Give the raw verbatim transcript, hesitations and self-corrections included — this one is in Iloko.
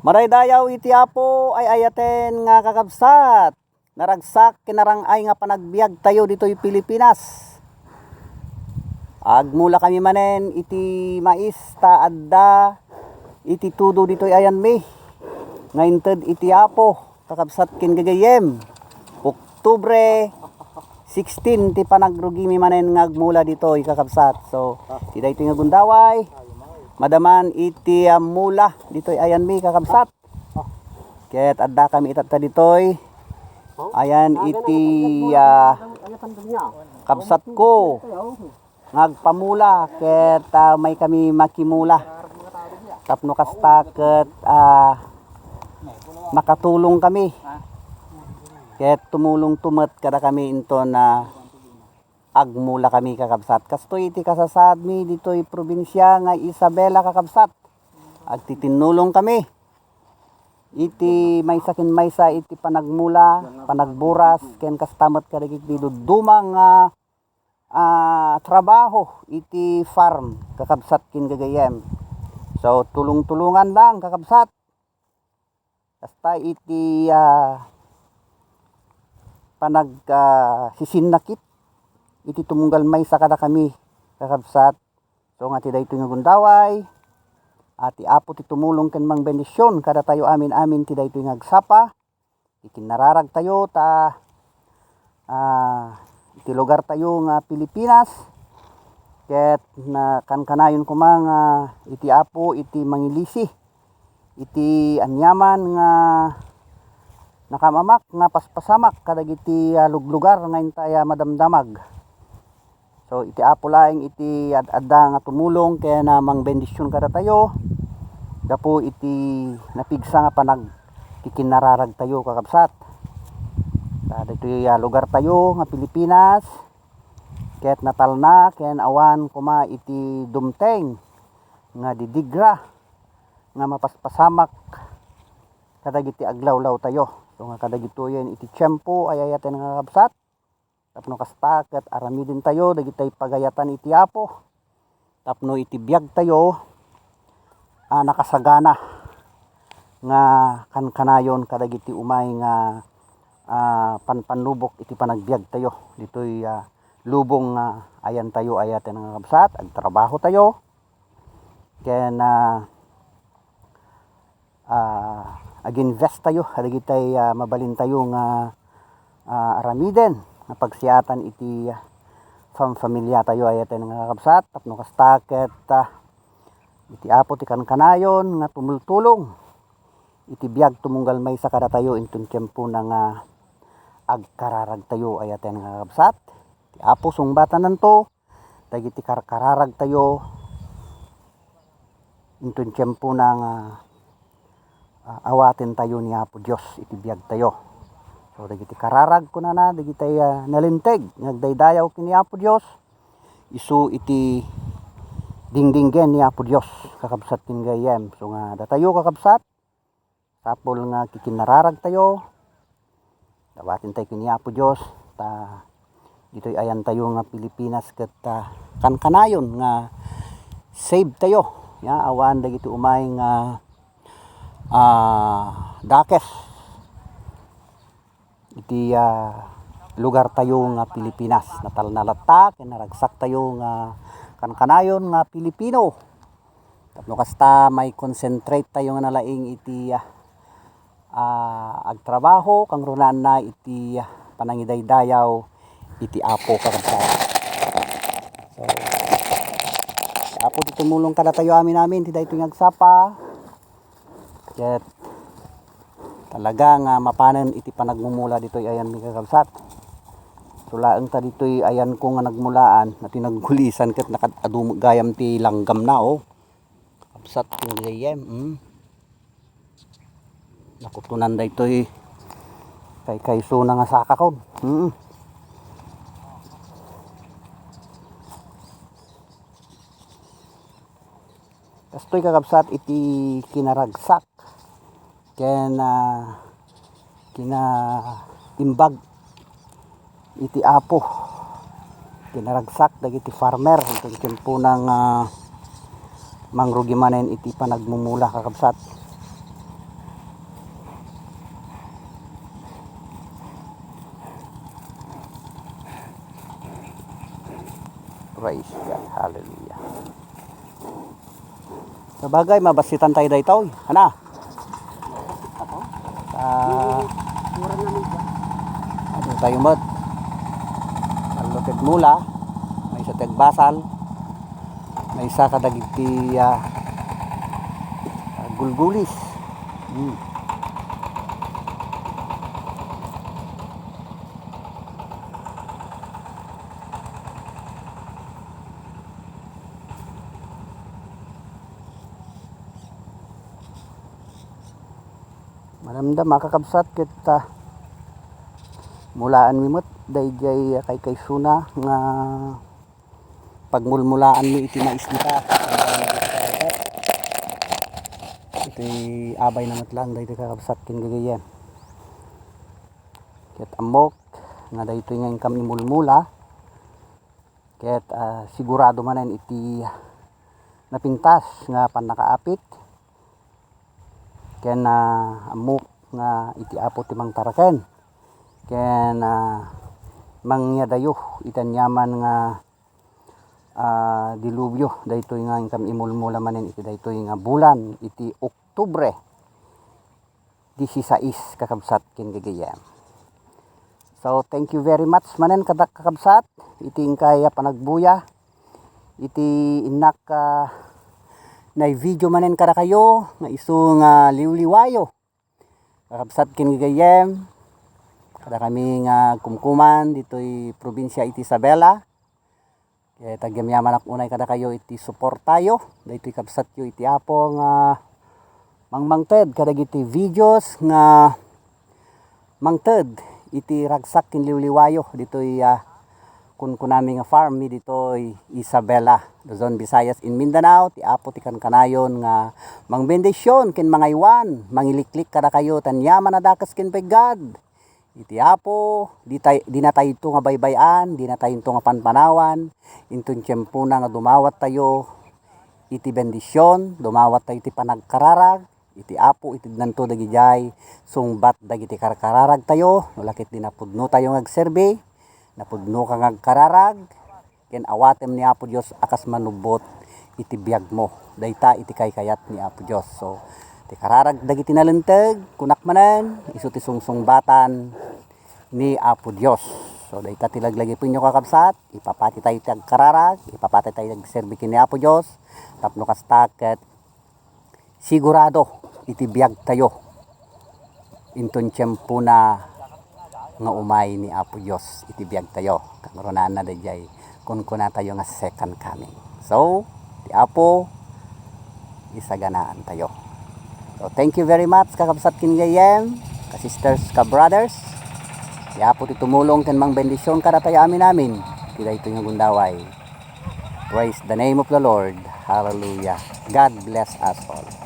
Madaydayaw iti Apo ay ayaten nga kakabsat. Naragsak ken narang-ay nga panagbiagtayo ditoy Pilipinas. Agmula kami manen iti mais ta adda iti tudo ditoy ayanmi nga inted iti Apo, kakabsat ken gagayyem. Oktubre sixteen ti panagrugimi manen nga agmula ditoy, kakabsat. So, ti daytoy nga gundaway, madaman iti, ah, mula ditoy ayanmi, kakabsat. Ket adda kami itatta ditoy. Ayan iti, ah, kabsatko nga agpamula ket, ah, may kami makimula. Tapno kasta ket, ah, makatulong kami. Ket tumulong to met kada kami inton, ah, agmula kami, kakabsat. Kastoy iti kasasaadmi ditoy probinsia nga Isabela, kakabsat. Agtitinnulong kami iti maysa ken maysa iti panagmula, panagburas, ken kasta met kadagiti dadduma nga, ah, trabaho iti farm, kakabsat ken gagayyem. So, tulong-tulongan lang, kakabsat. Kasta iti, ah, panag, ah, sisinnakit iti tumunggal maysa kadakami, kakabsat. So nga ti daytoy nga gundaway, ah, ti Apo ti tumulong ken mangbendisyon kadatayo amin-amin ti daytoy nga agsapa, ti kinnararagtayo ta, ah, iti lugartayo nga Pilipinas, ket na, kankanayon koma nga iti Apo iti mangilisi iti aniaman nga nakamamak nga paspasamak kadagiti, ah, luglugar nga intay a madamdamag. So, iti Apo laeng iti ad-adda nga tumulong ken, ah, mangbendisyon kadatayo gapu iti napigsa nga panagkikinnararagtayo, kakabsat. Ta ditoy, ah, lugartayo nga Pilipinas, ket natalna ken awan koma iti dumteng nga didigra nga mapaspasamak kadagiti aglawlawtayo. So nga kadagitoyen iti tiempo ay ayaten nga kakabsat, tapno kasta ket aramidentayo dagiti pagayatan iti Apo, tapno iti biagtayo a nakasagana nga kankanayon kadagiti umay nga, ah, panpannubok iti panagbiagtayo ditoy, ah, lubong nga ayantayo ayaten nga kakabsat. Agtrabahotayo ken, ah, ah, aginvesttayo kadagitay, ah, mabalintayo nga, ah, aramiden nga pagsiatan iti, ah, famfamiliatayo ayaten nga kakabsat, tapno kasta ket, ah, iti Apo ti kankanayon nga tumultulong iti biag tumunggal maysa kadatayo inton tiempona nga agkararagtayo ayaten nga kakabsat. Ti Apo sungbatananto dagiti karkararagtayo inton tiempona nga, ah, awatentayo ni Apo Dios iti biagtayo. So, dagiti kararag, kunana, dagitay, ah, nalinteg nga agdaydayaw ken ni Apo Dios, isu iti dingdinggen ni Apo Dios, kakabsat ken gayyem. So nga datayo, kakabsat, sapul nga kikinnararagtayo, dawaten tayo ken ni Apo Dios, ta ditoy ayantayo nga Pilipinas ket, ah, kankanayon nga save tayo, ya, awan dagiti umay nga, ah, dakes iti, ah, lugartayo nga Pilipinas. Natalna latta ken naragsaktayo nga kankanayon nga Pilipino. Tapno kasta, mai-concentrate tayo nga nalaing iti, ah, ah, agtrabaho, kangrunaanna iti, ah, panangidaydayaw iti Apo, kakabsat. So, Apo ti tumulong kadatayo amin-amin ti daytoy nga agsapa. Ket talaga nga mapanen iti panagmumula ditoy ayanmi, kakabsat. Isu laeng ta ditoy ayanko nga nagmulaan, a ti naggulisan ket nakad-adu gayam ti langgamna, oh. Kabsat, ti gayyem, mm. Nakutonan daytoy kaykaysona nga sakakon. Mm. Kastoy, kakabsat, iti kinaragsak ken, ah, kinaimbag iti Apo. Kinaragsak dagiti farmer inton tiempona nga mangrugi manen iti panagmumula, kakabsat. Praise God. Hallelujah. Sabagay, mabasitan tayo daytoy. Ana? Ah, ano tayo met? Tallo ti agmula, maysa ti agbasal, maysa kadagiti, ah, gulgulis. Hmm. Madamdama, kakabsat, ket, ah, mulaanmi met daydiay, ah, kaykaysona nga pagmulmulaanmi iti mais dita. Iti abayna met laeng daytoy, kakabsat ken gagayyem. Ket ammok nga daytoy nga inkam imulmula, ket, ah, sigurado manen iti napintas nga pannakaapit, ken, ah, ammok nga iti Apo ti mangtaraken, ken, ah, mangyadayo iti aniaman nga, ah, dilubyo daytoy nga inkam imulmula manen iti daytoy nga bulan, iti Oktubre dieciséis, kakabsat ken gagayyem. So, thank you very much manen kada kakabsat iti inkay a panagbuya iti innak, ah, naivideo manen kadakayo nga isu nga liwliwayo. Kakabsat ken gagayyem, kadakami nga agkumkuman ditoy probinsia iti Isabela, ket agyamyamanak unay kadakayo iti suportayo daytoy kabsatyo iti Apo nga mangmangted kadagiti videos nga mangted iti ragsak ken liwliwayo ditoy, ah, kunkunami nga farm mi ditoy Isabela, Luzon, Visayas, in Mindanao. Ti Apo ti kankanayon nga mangbendision ken mangaywan, mangiliklik kadakayo, ta aniaman a dakes ken pay God. Iti Apo, di tay-, dinatayto nga baybay-an, dinatayto nga panpanawan, inton tiempona nga dumawattayo iti bendision, dumawattayo iti panagkararag, iti Apo, itednanto dagidiay sungbat dagiti karkararagtayo, no la ket di napudnotayo nga agserbi, napudnoka nga agkararag, ken awatem ni Apo Dios a kas manubbot iti biagmo. Dayta iti kaykayat ni Apo Dios. So, ti kararag dagiti nalinteg, kunak manen, isu ti sungsungbatan ni Apo Dios. So, dayta ti laglagipenyo, kakabsat, ipapatitayo ti agkararag, ipapatitayo ti agserbi ken ni Apo Dios, tapno kasta ket sigurado iti biagtayo inton tiempona nga umay ni Apo Dios iti biagtayo. Kangrunaanna daydiay kunkunatayo nga second coming. So, ti Apo, isaganaantayo. So, thank you very much, kakabsat ken gayyem, ka-sisters, ka-brothers. Ti Apo ti tumulong ken mangbendision kadatayo amin-amin iti daytoy nga gundaway. Praise the name of the Lord. Hallelujah. God bless us all.